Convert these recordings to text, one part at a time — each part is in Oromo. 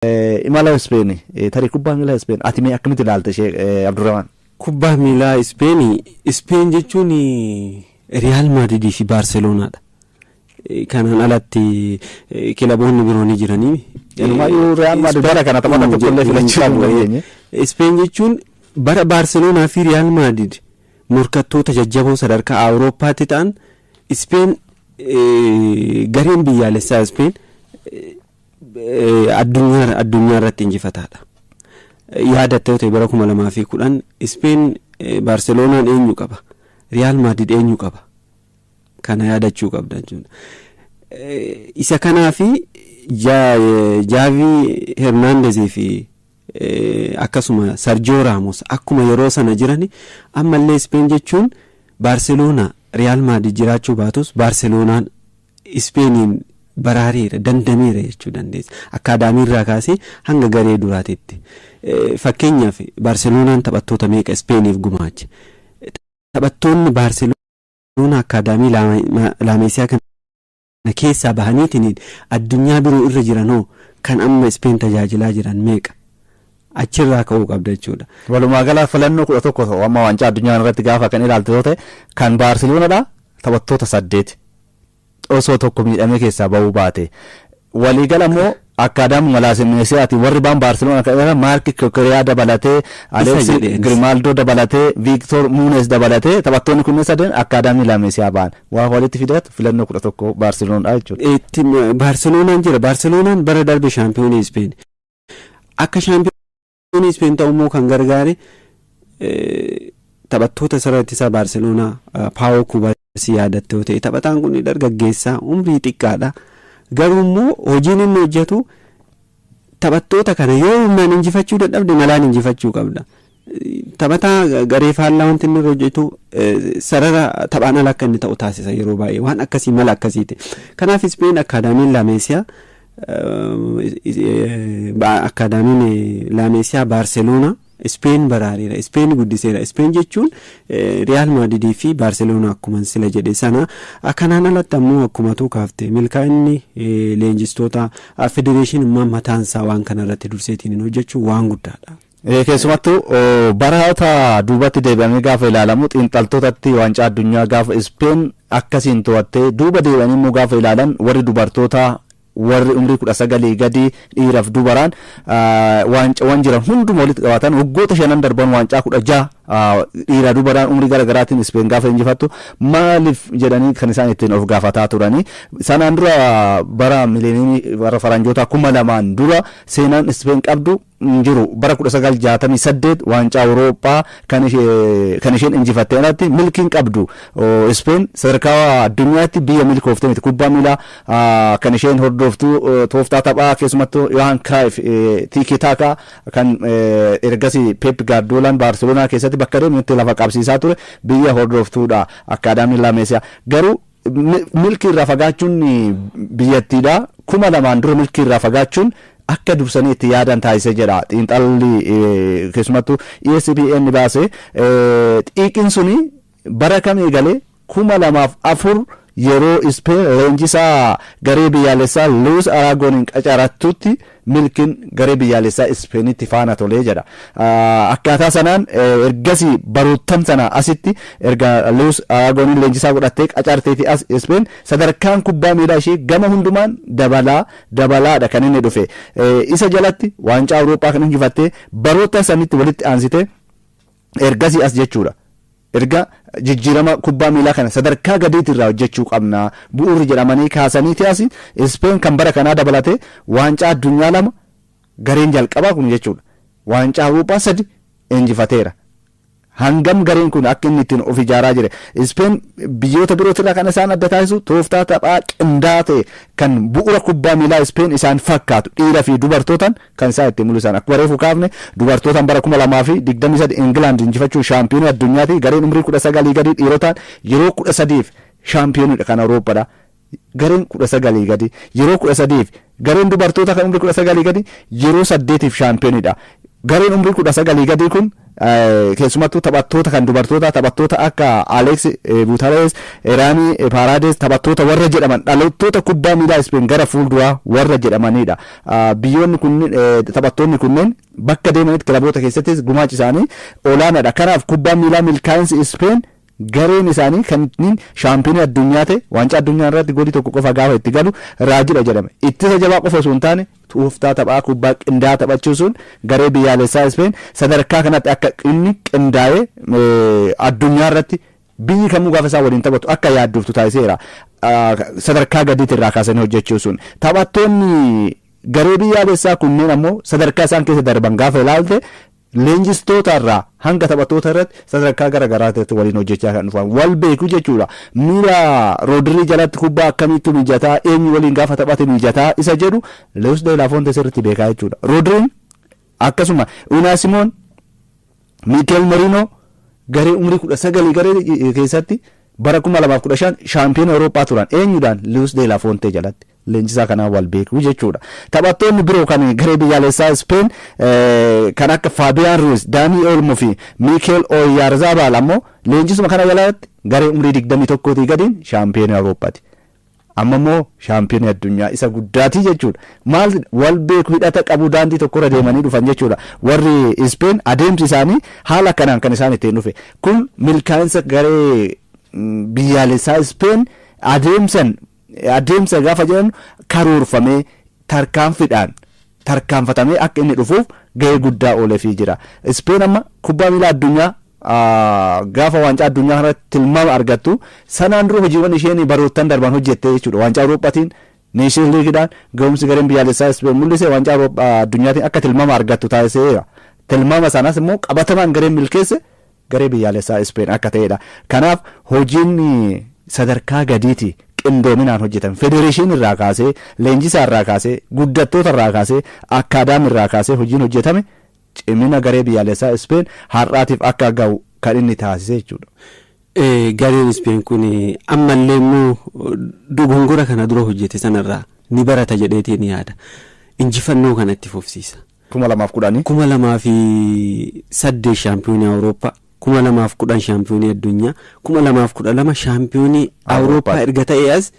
Imala Ispeen, tarii kubbaa miilaa Ispeen ati mee akkamitti ilaalta ishee, Abdurrahman? Kubbaa miilaa Ispeenii, Ispeen jechuun Riyaal Maadridii fi Baarseloonaadha. Kanaan alatti kilaboonni biroo ni jiranii. Inumaayyuu Riyaal Maadrid bara kana taphata tokkollee filachuu hin dandeenye. Ispeen jechuun bara Baarseloonaa fi Riyaal Maadrid morkattoota jajjaboo sadarkaa Awurooppaatti ta'an, Ispeen, gareen biyyaalessaa Ispeen addunyaa irratti injifataadha. Yaadattee ta'e, bara 2010 Ispeen Baarseloonaan eenyu qaba? Riyaal Maadrid eenyu qaba? Kana yaadachuu qabda jechuudha. Isa kanaafi Jaavii Hernaandezii fi akkasuma Sarjoo Raamos akkuma yeroo sana jiran ammallee Ispeen jechuun Baarseloonaa, Riyaal Maadrid jiraachuu baatus Baarseloonaan Ispeeniin baraareera, dandameera jechuu dandeessa. Akkaadaamiirraa kaasee hanga garee duraatitti. Fakkeenyaaf, Baarseloonaan taphattoota meeqa Ispeeniif gumaache? Taphattoonni Baarseloonaa akkaadaamii Laameesiyaa kana keessaa bahaniitiin addunyaa biroo irra jiranoo kan amma Ispeen tajaajilaa jiran meeqa? Achirraa ka'uu qabda jechuudha. Walumaa gala filannoo 11 ta'u amma waancaa addunyaa irratti gaafa kan ilaaltu yoo ta'e, kan Baarseloonadha taphattoota saddeet osoo tokko miidhamee keessaa bahuu baate. Waliigala immoo akkaadaamuma Laameesiyaati warri baan Baarseloonaa kan jedhaman Maarki Kukureyaa dabalatee, Aleeks Grimaldo dabalatee, Viiktor Muunes dabalatee, taphattoonni kunneen sadeen akkaadaamii Laameesiyaa ba'an. Waa walitti fidatu filannoo 11 Baarseloonaa jechuudha. Baarseloonaan jira. Baarseloonaan bara darbe shaampiyoonii Ispeen. Akka shaampiyoonii Ispeen ta'u immoo kan gargaare taphattoota sarara ittisaa Baarseloonaa Paawoo Kubaasii yaadatte yoo ta'e, taphataan kun dargaggeessaa umrii xiqqaadha. Garuu immoo hojiin inni hojjetu, taphattoota kana yoo humnaan injifachuu dadhabde malaan injifachuu qabda. Taphataa garee faallaa wanti inni hojjetu sarara taphaan ala akka inni ta'u taasisa yeroo baay'ee, waan akkasii mala akkasiiti. Kanaaf Ispeen akkaadaamiin Laameesiyaa Baarseloonaa Ispeen baraareera. Ispeen guddiseera. Ispeen jechuun Riyaal Maadridii fi Baarseloonaa akkuma sila jedhe sana. Kanaan alatti ammoo akkuma tuu kaafte, milkaa'inni leenjistoota federeeshinummaa mataansaa waan kana irratti durseetiin hojjechuu waan guddaadha. Keessumattuu baroota duubatti deebi'amee gaafa ilaalamu, xiinxaltootatti waancaa addunyaa gaafa Ispeen akkasiin to'attee duuba deebi'anii immoo gaafa ilaalan, warri dubartoota, warri umrii 19 gadi, dhiiraaf dubaraan waancawwan jiran hunduma walitti qabatan, waggoota shanan darban waancaa 16 dhiira dubaraan umrii gara garaatiin Ispeen gaafa injifattu maaliif jedhanii kan isaan ittiin of gaafataa turanii. Sanaan dura bara mileeniyamii, bara faranjoota 2000n dura seenaan Ispeen qabdu hin jiru. Bara 1968 waancaa Awurooppaa kan isheen injifatte alatti milkiin qabdu. Ispeen sadarkaa addunyaatti biyya milkoofte miti. Kubbaa miilaa kan isheen hordoftu tooftaa taphaa keessumattuu Yohaan Cruyff, tiki taka kan ergasii Pep Guardiolaan Baarseloonaa keessatti bakka deemutti lafa qabsiisaa ture biyya hordoftuudha akkaadaamii Laameesiyaa. Garuu milkii irraa fagaachuun biyyattiidha. 2000n dura milkii irraa fagaachuun akka dursanii itti yaadan taasisee jedha xiinxalli keessumattuu ESPN baase. Xiiqiin suni bara kam eegale? 2004 yeroo Ispeen leenjisaa garee biyyaalessaa Luis Araagoniin qacarattutti milkiin garee biyyaalessaa Ispeenitti faana tolee jedha. Akkaataa sanaan ergasii baroottan sana asitti, erga Luis Araagoniin leenjisaa godhattee qacarteeti as, Ispeen sadarkaan kubbaa miilaa ishee gama hundumaan dabalaa dabalaadha kan inni dhufe. Isa jalatti waancaa Awurooppaa kan injifattee baroota sanitti walitti aansite ergasii as jechuudha. Erga jijjiirama kubbaa miilaa kana sadarkaa gadiitti irraa hojjechuu qabna bu'uurri jedhamanii kaasaniiti asi Ispeen kan bara kanaa dabalatee waancaa addunyaa lama, gareen jalqabaa kun jechuudha. Waancaa Awurooppaa sadi injifateera. Hangam gareen kun akka inni ittiin of ijaaraa jire. Ispeen biyyoota birootirraa kan isaan adda taasisu tooftaa taphaa qindaa'aa ta'e kan bu'uura kubbaa miilaa Ispeen isaan fakkaatu dhiira fi dubartootaan kan isaan ittiin mul'isan. Akkuma reefu kaafne, dubartootaan bara 2023 Ingilaand injifachuun shaampiyoonii addunyaati. Gareen umrii 19 gadi dhiirotaan yeroo 13f shaampiyooniidha kan Awurooppaadha. Gareen 19 gadi yeroo 13f, gareen dubartoota kan umrii 19 gadi yeroo saddeetiif shaampiyooniidha. Gareen umrii 19 gadii kun keessumattuu taphattoota kan dubartoota, taphattoota akka Alex Butares, Eraanii Paarades, taphattoota warra jedhaman dhaloottoota kubbaa miilaa Ispeen gara fuulduraa warra jedhamanidha. Biyyoonni kunneen, taphattoonni kunneen bakka deemanitti kilaboota keessattis gumaachi isaanii olaanaadha. Kanaaf kubbaa miilaa milkaa'insi Ispeen gareen isaanii kanneen shaampiyoonii addunyaa ta'e waancaa addunyaa irratti goolii 1 qofa gaafa itti galu raajidha jedhame. Ittisa jabaa qofa osoo hin taane tooftaa taphaa kubbaa qindaa'aa taphachuu sun garee biyyaalessaa Ispeen sadarkaa kanatti akka inni qindaa'ee addunyaa irratti biyyi kamuu gaafa isaan waliin taphatu akka yaadduuftu taasiseera. Sadarkaa gadiitti irraa kaasanii hojjechuu sun taphattoonni garee biyyaalessaa kunneen ammoo sadarkaa isaan keessa darban gaafa ilaalte leenjistoota irraa hanga taphattoota irratti sadarkaa gara garaatti waliin hojjechaa kan dhufan wal beeku jechuudha. Miira Roodirii jalatti kubbaa akkamitti mijataa, eenyu waliin gaafa taphate mijataa isa jedhu Luis de la Fuente sirriitti beekaa jechuudha. Roodiriin akkasuma Unai Simon, Mikel Merino garee umrii 19 garee keessatti bara 2015 shaampiyoona Awurooppaa turan eenyudhaan Luis de la Fuente jalatti. Leenjisaa kanaan wal beeku jechuudha. Taphattoonni biroo kan garee biyyaalessaa Ispeen kan akka Faabiyaan Ruiz, Daanii Olmo fi Mikel Oyarzabal ammoo leenjisuma kana jalatti garee umrii 21 gadiin shaampiyoona Awurooppaati. Amma immoo shaampiyoona addunyaa isa guddaatii jechuudha. Maal wal beeku, hidhata qabu, daandii tokkorra deemanii dhufan jechuudha. Warri Ispeen adeemsi isaanii haala kanaan kan isaan ittiin dhufe. Kun milkaa'insa garee biyyaalessaa Ispeen adeemsa gaafa jedhamu karoorfamee tarkaanfiidhaan tarkaanfatamee akka inni dhufuuf gahee guddaa ooleefii jira. Ispeen amma kubbaa miilaa addunyaa gaafa waancaa addunyaa kanatti tilmaama argattu sanaan dura hojiiwwan isheen baroottan darban hojjette jechuudha. Waancaa Awurooppaatiin, Neeshinal Liigiidhaan ga'umsi gareen biyyaalessaa Ispeen mul'ise waancaa addunyaatiin akka tilmaama argattu taasiseera. Tilmaama sanas immoo qabatamaan gareen milkeesse garee biyyaalessaa Ispeen akka ta'edha. Kanaaf hojiin sadarkaa gadiiti qindoominaan hojjetan federeeshinii irraa kaasee, leenjisaa irraa kaasee, guddattoota irraa kaasee, akkaadaamii irraa kaasee hojiin hojjetame cimina garee biyyaalessaa Ispeen har'aatiif akka ga'u kan inni taasise jechuudha. Gareen Ispeen kun ammallee immoo dogongora kana dura hojjete sanarraa ni barata jedheetiin yaada. Injifannoo kanatti fufsiisa. 2010. 2008 shaampiyoonii Awurooppaa, 2010 shaampiyoonii addunyaa, 2012 shaampiyoonii Awurooppaa erga ta'ee as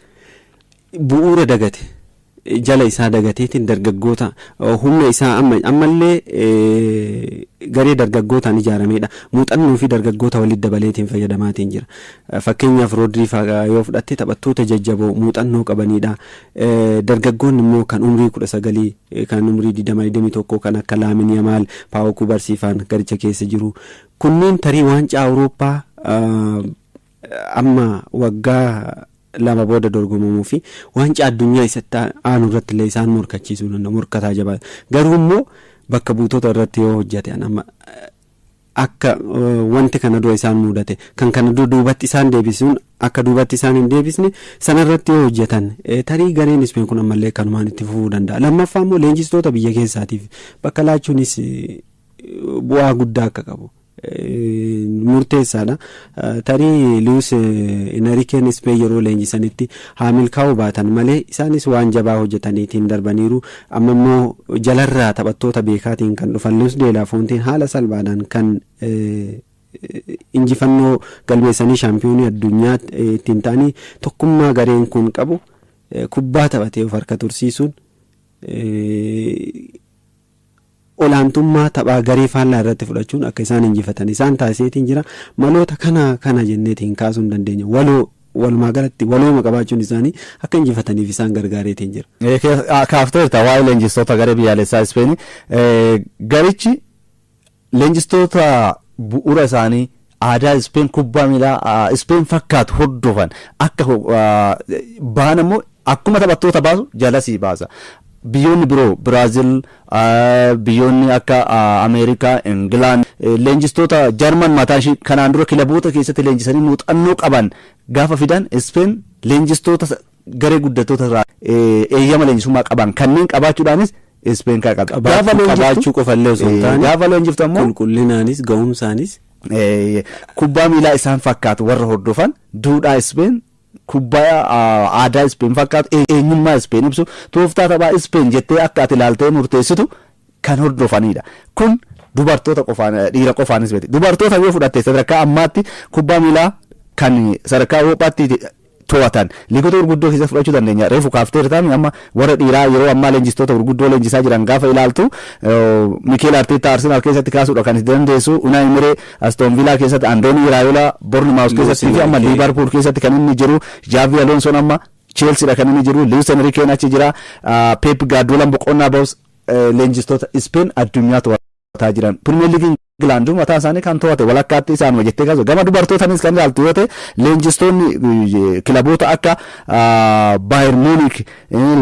bu'uura dagate. Jala isaa dagateetiin dargaggoota humna isaa ammallee garee dargaggootaan ijaaramedha. Muuxannoo fi dargaggoota walitti dabaleetiin fayyadamaatiin jira. Fakkeenyaaf Roodirii fa'aa yoo fudhatte taphattoota jajjaboo muuxannoo qabanidha. Dargaggoonni immoo kan umrii 19, kan umrii 20, 21 kan akka Laamin Yamaal, Paawoo Kubarsiifaan garicha keessa jiru. Kunneen tarii waancaa Awurooppaa amma waggaa 2 booda dorgomamuu fi waancaa addunyaa isatti aanu irratti illee isaan morkachiisuu danda'u, morkataa jabaa. Garuu immoo bakka buutota irratti yoo hojjete amma akka wanti kana dura isaan mudate kan kana dura duubatti isaan deebisuun akka duubatti isaan hin deebisne sanarratti yoo hojjetan tarii gareen Ispeen kun ammallee kanumaan itti fufuu danda'a. Lammaffaa immoo leenjistoota biyya keessaatiif bakka laachuunis bu'aa guddaa akka qabu murteessaadha. Tarii Luis Enriqueen Ispeen yeroo leenjisanitti haa milkaa'uu baatan malee isaanis waan jabaa hojjetaniitiin darbaniiru. Amma immoo jalarraa taphattoota beekaatiin kan dhufan Luis de la Fuenteen haala salphaadhaan kan injifannoo galmeessanii shaampiyoonii addunyaa ittiin ta'anii tokkummaa gareen kun qabu kubbaa taphatee of harka tursiisuun olaantummaa taphaa garee faallaa irratti fudhachuun akka isaan injifatan isaan taasiseetiin jira. Maloota kana jenneetiin kaasuu hin dandeenya. Walumaa galatti walooma qabaachuun isaanii akka injifataniif isaan gargaareetiin jira. Kaafteerta waa'ee leenjistoota garee biyyaalessaa Ispeenii garichi leenjistoota bu'uura isaanii aadaa Ispeen kubbaa miilaa Ispeen fakkaatu hordofan akka ba'an immoo akkuma taphattoota baasu jalasii baasa. Biyyoonni biroo Biraazil, biyyoonni akka Ameerikaa, Ingilaand leenjistoota Jarman mataa ishee kanaan dura kilaboota keessatti leenjisanii muuxannoo qaban gaafa fidan Ispeen leenjistoota garee guddattoota irraa eeyyama leenjisummaa qaban kanneen qabaachuudhaanis Ispeen kan qabdu. Qabaachuu qofallee osoo hin taane gaafa leenjiftu ammoo qulqullinaanis ga'umsaanis kubbaa miilaa isaan fakkaatu warra hordofan duudhaa Ispeen kubbaa aadaa Ispeen fakkaatu eenyummaa Ispeen ibsu tooftaa taphaa Ispeen jettee akka ati ilaaltee murteessitu kan hordofanidha. Kun Dubartoota qofaan, dhiira qofaanis beekti. Dubartoota yoo fudhatte, sadarkaa ammaatti kubbaa miilaa kan sadarkaa Awurooppaatti to'atan liigota gurguddoo keessa fudhachuu dandeenya. Reefu kaafteertaami, amma warra dhiiraa yeroo ammaa leenjistoota gurguddoo leenjisaa jiran gaafa ilaaltu, Mikel Arteta Arsenal keessatti kaasuudha kan itti dandeessu, Unai Emery Aston Villa keessatti, Andoni Iraola Bournemouth keessatti fi amma Liverpool keessatti kan inni jiru, Xavi Alonso amma Chelsea kan inni jiru, Luis Enrique achi jira, Pep Guardiola boqonnaa bahus leenjistoota Spain addunyaa to'ataa jiran. Premier League Ingilaanduu mataa isaanii kan to'ate walakkaatti isaanuma jettee kaasu. Gama dubartootaanis kan ilaaltu yoo ta'e, leenjistoonni kilaboota akka Bayern Munich,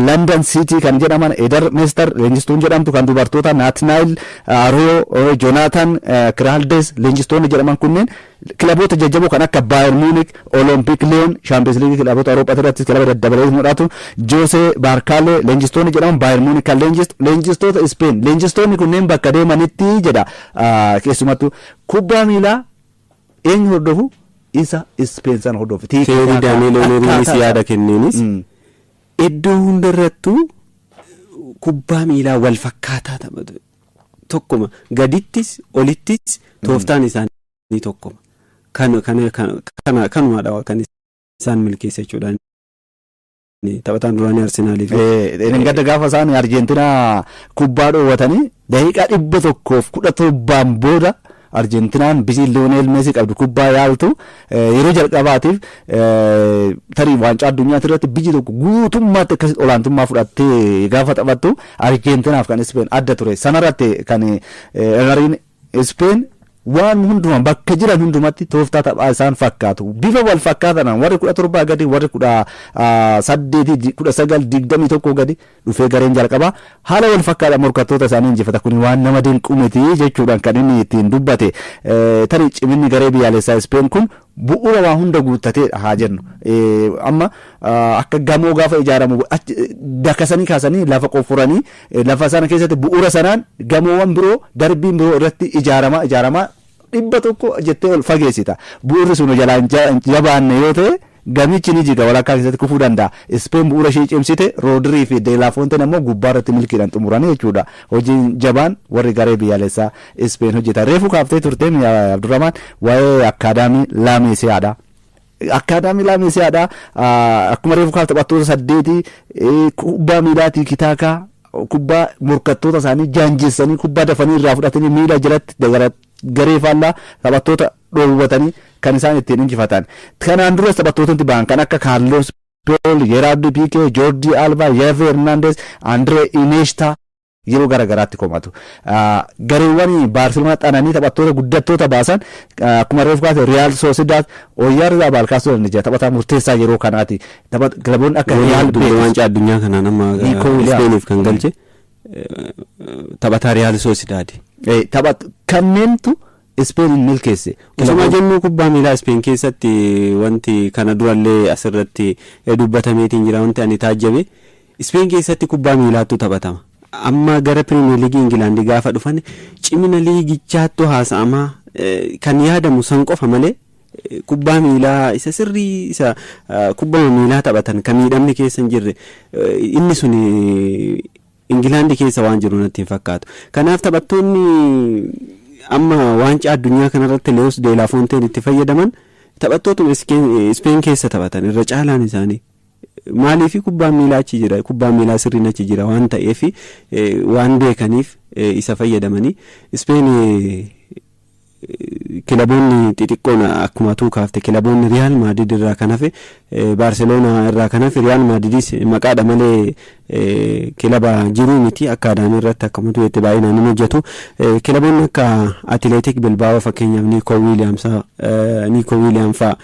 London City kan jedhaman, Eder Mester leenjistuun jedhamtu kan dubartoota, Nathaniel Arroyo, Jonathan Kiraldes leenjistoonni jedhaman kunneen kilaboota jajjaboo kan akka Bayern Munich, Olympic Lyon, Champions League kilaboota Awurooppaa irratti kilaba daddabalee mul'atu, Jose Barcale leenjistoonni jedhaman Bayern Munich kan leenjistoota Spain. Leenjistoonni kunneen bakka deemanitti jedha, keessumattuu kubbaa miilaa eenyu hordofu, isa Spain sana hordofu. Teerii Daani'el Oneeriinis yaada kenneenis iddoo hundarrattuu kubbaa miilaa wal fakkaataa taphatu. Tokkuma, gadittis olittis tooftaan isaanii tokkuma. Kanumadha kan isaan milkeessa jechuudha. Taphataan duraanii Arsenaaliif. Gadda gaafa isaan Arjeentinaa kubbaa dhoowwatanii daqiiqaa 117n booda Arjeentinaan bisii Liyoonel Meesii qabdu kubbaa yaaltu, yeroo jalqabaatiif tarii waancaa addunyaa irratti biyyi tokko guutummaatti akkasitti olaantummaa fudhattee gaafa taphattu Arjeentinaaf kan Ispeen adda ture. Sanarratti kan Emeriin Ispeen waan hundumaa bakka jiran hundumatti tooftaa taphaa isaan fakkaatu bifa wal fakkaatan, warri 17 gadi, warri 18, 19, 21 gadi dhufee gareen jalqabaa haala wal fakkaata morkattoota isaanii injifata. Kun waan nama dinqu miti jechuudhaan kan inni ittiin dubbate. Tarii ciminni garee biyyaalessaa Ispeen kun bu'uura waa hunda guuttateedha haa jennu. Amma akka gamoo gaafa ijaaramu dakasanii kaasanii lafa qofuranii, lafa sana keessatti bu'uura sanaan gamoowwan biroo, darbiin biroo irratti ijaaramaa ijaaramaa 100 jettee ol fageessita. Bu'uurri sun jalaan jabaanne yoo ta'e, gamichi ni jiga, walakkaa keessatti kufuu danda'a. Ispeen bu'uura ishee cimsite, Roodirii fi Deelaafoonteen ammoo gubbaa irratti milkiidhaan xumuranii jechuudha. Hojiin jabaan warri garee biyyaalessaa Ispeen hojjetan. Reefu kaaftee turte, Abdurrahmaan, waa'ee akkaadaamii Laameesiyaadha. Akkaadaamii Laameesiyaadha. Akkuma reefu kaafte, taphattoota saddeetii kubbaa miilaatii kitaakaa, kubbaa morkattoota isaanii jaanjessanii, kubbaa dafanii irraa fudhatanii miila jalatti garee faallaa taphattoota dhoowwatanii kan isaan ittiin injifatan. Kanaan duras taphattootatti ba'an kan akka Kaarlos Puyol, Gerard Piqué, Jordi Alba, Xavi Hernandez, Andre Iniesta yeroo gara garaatti komatu. Gareewwan Baarseloonaa xananii taphattoota guddattoota baasan, akkuma reefu kaase Real Sociedad, Oyarzabal kaasuu dandeenya, taphataa murteessaa yeroo kanaati. Kilaboonni akka Real Betis. Waancaa addunyaa kanaan amma Ispeeniif kan galche taphataa Real Sociedad. Taphat kanneentu Ispeen milkeesse. Osuma jennu, kubbaa miilaa Ispeen keessatti wanti kana durallee asirratti dubbatameetiin jira, wanti ani taajjabe, Ispeen keessatti kubbaa miilaattu taphatama. Amma gara Pirimeer Liigii Ingilaandii gaafa dhufan cimina liigichaattu haasa'amaa, kan yaadamu san qofa malee kubbaa miilaa isa sirrii, isa kubbaa miilaa taphatan kan miidhamni keessa hin jirre, inni sun Ingilaandii keessa waan jiru natti hin fakkaatu. Kanaaf taphattoonni amma waancaa addunyaa kanarratti Leewus Deelaafoonteen itti fayyadaman taphattootuma Ispeen keessa taphatan irra caalaan isaanii. Maaliif? Kubbaan miilaa achi jira, kubbaan miilaa sirriin achi jira waan ta'eef, waan beekaniif isa fayyadamanii. Ispeen kilaboonni xixiqqoon, akkuma tuu kaafte, kilaboonni Riyaal Maadrid irraa kan hafe, Baarseloonaa irraa kan hafe, Riyaal Maadridis maqaadha malee kilaba jiruu miti, akkaadaamii irratti akkuma tuutti baay'inaan hin hojjetu. Kilaboonni akka Atileetik Bilbaa'oo fakkeenyaaf Niikoo Wiiliyaam fa'a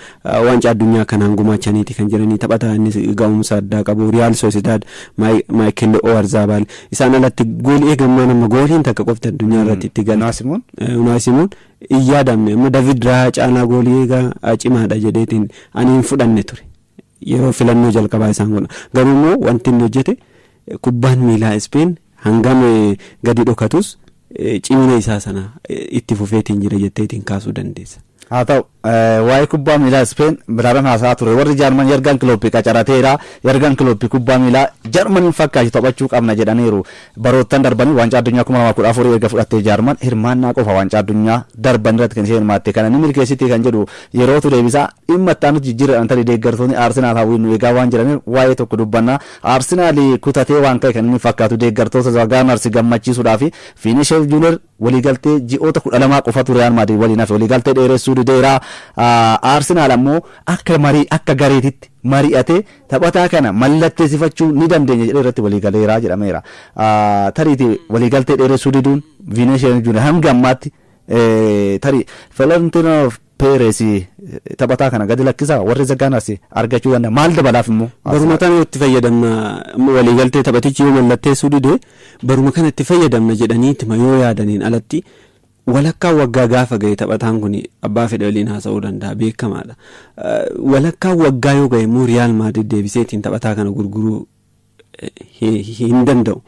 waancaa addunyaa kanaan gumaachaniiti kan jiranii, taphataa inni ga'umsa addaa qabu. Riyaal Soosidaad Maayikel Oyarzabal, isaan alatti goolii eegammaan amma gooliin takka qofti addunyaa irratti itti gala. Naasimoon. Hin yaadamne. Amma David Raayaa caalaa goolii eegaa cimaadha jedheetiin ani hin fudhanne ture yeroo filannoo jalqabaa isaan godhan. Garuu immoo wanti inni hojjete, kubbaan miilaa Ispeen hangam gadi dhokatus cimina isaa sana itti fufeetiin jira jetteetiin kaasuu dandeessa. Haa ta'u, Waa'ee kubbaa miilaa Ispeen biraaran haasaa ture. Warri Jaarman Yargaan Kilooppii qacarateera. Yargaan Kilooppii kubbaa miilaa Jarmaniin fakkaatu taphachuu qabna jedhaniiru. Baroottan darbanii waancaa addunyaa 2014 erga fudhattee Jaarman hirmaannaa qofa waancaa addunyaa darban irratti kan isheen hirmaatte. Kana ni milkeessitii kan jedhu yerootu deebisaa. Dhimma itti aanutti jijjiirradhaan tarii deeggartoonni Arsenaal hawwiin nu eegaa waan jiraniif waa'ee tokko dubbanna. Arsenaal kutatee waan ka'e kan inni fakkaatu deeggartoota Gaanars gammachiisuudhaaf Viinishees Juuniyer waliigaltee ji'oota 12 qofatu Riyaal Maadriid waliin hafe waliigaltee dheeressuu dideera. Arsenaal ammoo akka marii akka gareetitti mari'atee taphataa kana mallatteessifachuu ni dandeenya jedhee irratti waliigaleera jedhameera. Tariitii waliigaltee dheeressuu diduun Viinishees Juuniyer hanga ammaatti tarii Florentino Perez taphataa kana gadi lakkisaa warri Gaanars argachuu danda'a. Maal dabalaaf immoo? Baruma kana itti fayyadamna waliigaltee taphatichi yoo mallatteessuu dide baruma kana itti fayyadamna jedhanii itti yoo yaadaniin alatti walakkaa waggaa gaafa ga'e taphataan kun abbaa fedhe waliin haasa'uu danda'a beekamaadha. Walakkaa waggaa yoo ga'e immoo Riyaal Maadriid deebiseetiin taphataa kana gurguruu hin danda'u.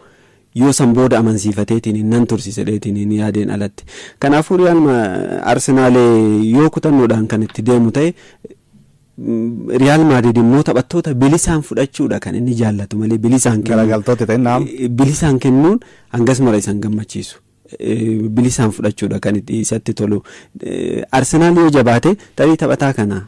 Yoo san booda amansiifateetiin nan tursiisedheetiin hin yaadeen alatti. Kanaafuu Riyaal Arsenaal yoo kutannoodhaan kan itti deemu ta'e Riyaal Maadriid immoo taphattoota bilisaan fudhachuudha kan inni jaallatu malee bilisaan kennuun hangas mara isaan gammachiisu. Bilisaan fudhachuudha kan isatti tolu. Arsenaal yoo jabaate tarii taphataa kana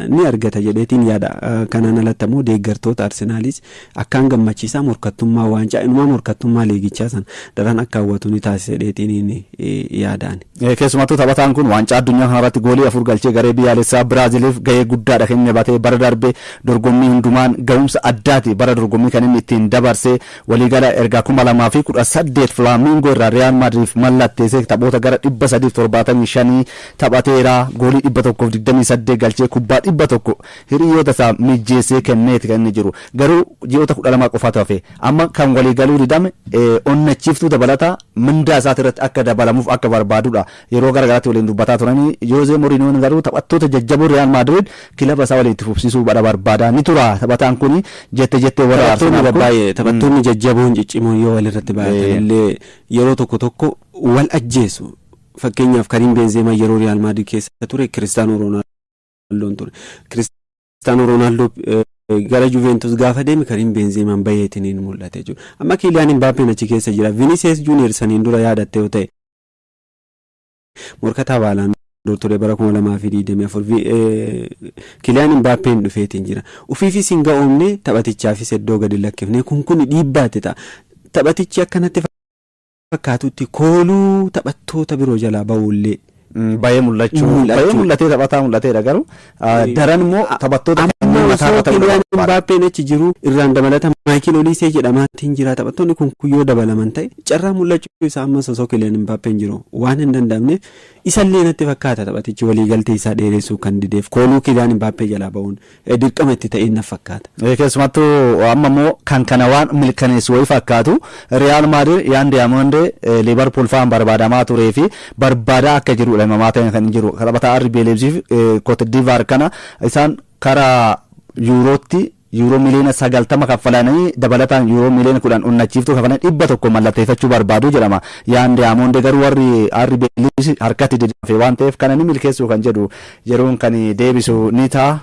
ni argata jedheetiin yaada. Kanaan alatti immoo deeggartoota Arsenaalis akkaan gammachiisaa morkattummaa waancaa inumaa morkattummaa liigichaa sana daran akka hawwatu ni taasisa jedheetiin yaadaan. Keessumattuu taphataan kun waancaa addunyaa kanarratti goolii 4 galchee garee biyyaalessaa Biraaziliif gahee guddaadha kan inni baatee bara darbe dorgommii hundumaan ga'umsa addaati bara dorgommii kan inni ittiin dabarse waliigala ergaa 2018 Flamingo irraa Riyaal Maadriid mallatteessee taphoota gara 375 taphateera. Goolii 128 galchee kubbaa 100 hiriyoota isaa mijjeessee kenneeti kan inni jiru. Garuu ji'oota 12 qofaatu hafe. Amma kan waliigaluu didame onnachiiftuu dabalataa mindaa isaati irratti akka dabalamuuf akka barbaadudha. Yeroo garaagaraatti waliin dubbataa turanii Joozee Mourinhoon garuu taphattoota jajjaboo Riyaal Maadriid kilaba isaa waliin itti fufsiisuu barbaadaa ni tura. Taphataan kun jette warra Arsenaal baay'ee taphattoonni jajjaboon ciccimoon yoo walirratti baay'atan illee yeroo tokko tokko wal ajjeesu. Fakkeenyaaf Karim Benzema yeroo Riyaal Maadriid keessa ture Kiristaanoo Roonaaldoo ture. Kiristaanoo Roonaaldoo gara Juventus gaafa deeme Karim Benzemaan baay'eetiin mul'ate jechuudha. Amma Kylian Mbappeen achi keessa jira. Vinicius Junior saniin dura yaadatte yoo ta'e morkataa baalaan ture bara 2024 Kylian Mbappeen dhufeetiin jira. Ufiifis hin ga'oomne taphatichaafis iddoo gadi lakkifne kun dhiibbaatti ta'a. Taphatichi akkanatti fakkaatutti kooluu taphattoota biroo jalaa ba'uullee Baay'ee mul'achuu baay'ee mul'atee taphataa mul'ateedha garuu daran immoo taphattoota mataa ta'uu Mbappeen achi jiru irraan dabalata Maayikil Oliisee jedhamaatiin jira. Taphattoonni kun yoo dabalaman ta'e carraa mul'achuu isaa ammas osoo Kylian Mbappeen jiru waan hin danda'amneef isallee natti fakkaata taphatichi waliigaltee isaa dheeressuu kan dideef kooluu Kylian Mbappee jalaa ba'uun dirqama itti ta'een na fakkaata. Keessumattuu amma immoo kan kana waan milkaneessu wayii fakkaatu Riyaal Maadriid Yaan Diyaamondee Liverpool fa'aan barbaadamaa turee fi barbaadaa akka jirudha himamaa ta'e kan jiru. Taphataa RB Leipzig Cote d'Ivoire kana isaan karaa yuurootti yuuroo miliyoona 90 kaffalanii dabalataan yuuroo miliyoona 10 onnachiiftuu kaffalanii 100 mallatteeffachuu barbaadu jedhama. Yaan Diyaamondee garuu warri RB Leipzig harkatti didaafe waan ta'eef kana ni milkeessuu kan jedhu yeroon kan deebisu ni ta'a.